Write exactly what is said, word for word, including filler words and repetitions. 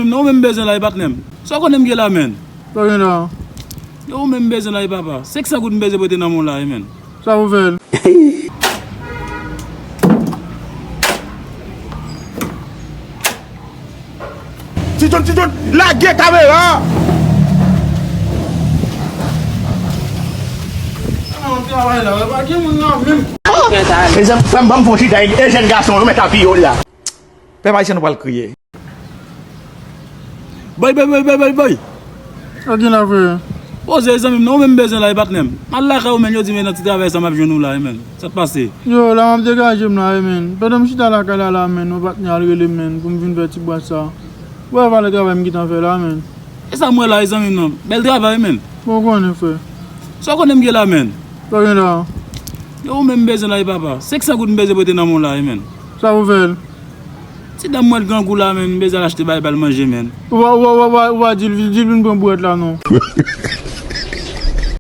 Non, ou menm bezwen la, e patnè m. Sa w konnen m gen la, menn? Sa w gen la? Yo, ou menm bezwen la, e papa. Senk san goud m bezwen prete nan men w la, e, menn. Sa pou fè l? Ti John, Ti John, lage kamera! An travay la, pa gen moun nan menm. Mezanmi, frè m, ban m fè yon chita, e jèn gason yo mèt apiye w la. Pèp ayisyen, nou pral kriye. Bay, bay, bay, bay, bay, bay. Sa gen la, frè? Poze, zanmi m, non, ou menm bezwen la, e patnè m. M al lakay ou, menn, yo di m e nan ti travay sa m ap jwenn ou la, e, menn. Sa k pase? Yo, la m ap degaje m la, e, menn. Pandan m chita lakay la, la, menn, yon patnè al rele m, menn, pou m vin fè ti bwat sa. Ou wè valè travay m gentan fè la, menn. E sa m wè la, e, zanmi m, non. Bèl travay, menn. Bon, ou konnen, frè. Sa w konnen m gen la, menn? Sa w gen la? Yo, ou menm bezwen la, e papa. Senk san goud m bezwen prete nan men w la, e, menn. Sa pou fè l? Ti dam mwen grangou la, menn, m bezwen al achte bagay ba l manje, menn. Ou pa, ou pa, ou pa, ou pa di l, di l vin pran bwèt la, non.